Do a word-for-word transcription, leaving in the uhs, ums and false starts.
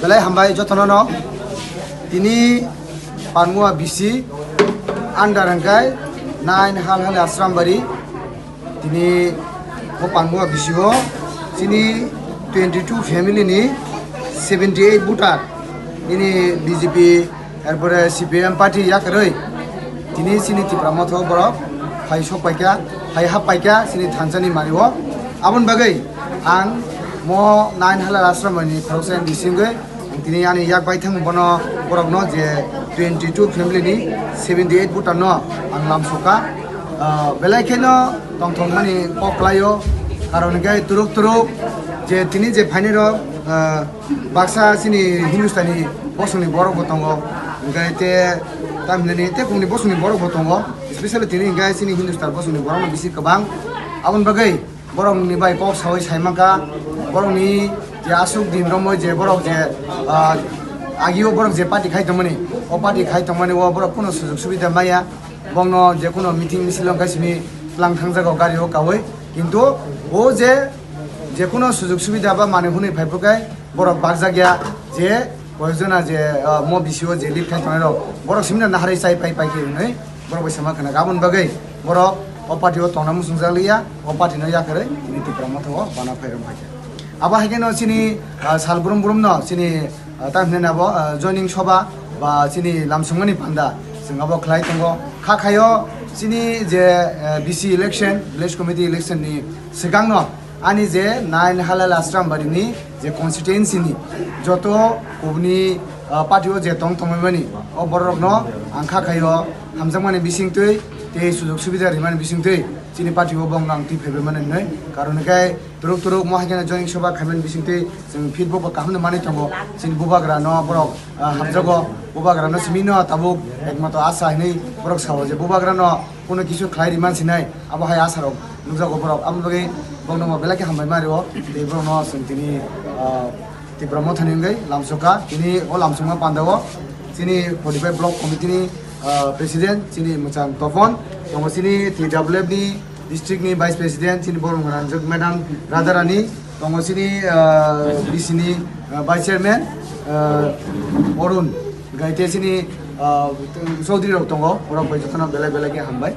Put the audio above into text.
Belai hambai jotono no. Tini Panmua B C under hwnkhe nine Halhali Asrambari. Tini o Panmua B C o chini twenty two family ni seventy eight voter nini B J P, erpore C P M party yakarwi tini chini Tipra Motha o borok phai sok paikha, phai hap paikha chini thansa ni mani o. Aboni bagwi ang mo nine Halhali Asrambari ni khoroksa M D C wngwi ang tini ani yak bai thang bono borok no je twenty two family ni seventy eight voter no ang lamsokha. Ah, belai kheno tongthokmani kok khlaio, karon hwnkhe turuk turuk je tini je phainai rok, ah, baksa chini Hindustani bosongni borok bo tongo, hwnkhe te tamhinani tei kungni bosongni borok bo tongo, especially tini hwnkhe chini Hindustan bosongni borok no bisi kwbang. Aboni bagwi borokni bai kok saui sai mankha, borokni je aswk din romwi je borok je, ah, agio borok je party khai tongmani, o party khai tongmani o borok kuno sujok subida maya, bongno je kuno meeting misil wngkha simi tlang thangjago gari o kaui, kintu o je, je kuno sujok subida ba manwi hwnwi phai phurkhe borok barjak ya je koyekjona je, ah, mo B C o je lead khai tongnai rok borok simi no naharwi chai pai pai khe hwnwi borok bai sama khna. Aboni bagwi borok o party o tongna muchungjak liya, o party no yakarwi tini Tipra Motha o bana phai rwng phaikha. Abo hai kheno chini, ah, sal brum brum no chini, ah, tam hinwi abo, ah, joining soba ba chini lamsongmani panda chwng abo khlai tongo. Kha khaio chini je, ah, B C election, village committee election ni swkang no ani je nine Halhali Asrambari ni je constituency ni joto kubuni, ah, party o je tong tongmani o borok rok no ang kha khaio hamjakmani bisingtwi tei sujok subida rimani bisingtwi chini party o bongno ang twi phaibai mani hwnwi, karon hwnkhe turuk turuk mo hai kheno joining soba khaimani bisingtwi chwng feedback bo kaham no manwi tongo. Chini bubagra no borok, ah, hamjago, bubagra no simi no tabuk ekmatro asa hinwi borok sao je bubagra no kuno kisu khlai rimani sinai, abo hai asa rok nukjago borok. Amo bagwi borokno bo belai khe hambai ma rio tei borokno chwng tini, ah, Tipra Mothani wngwi lamsokha. Tini o lamsokma pandao chini forty five block committee ni, ah, president chini Mwchang Topon, tongo chini T W F ni district ni vice president chini Borong Ranjak madam Radharani, tongo chini, ah, B C ni, ah, vice chairman, ah, Arun, gaite chini, ah, chaudhary rok tongo, borok bai jotono belai belai khe hambai.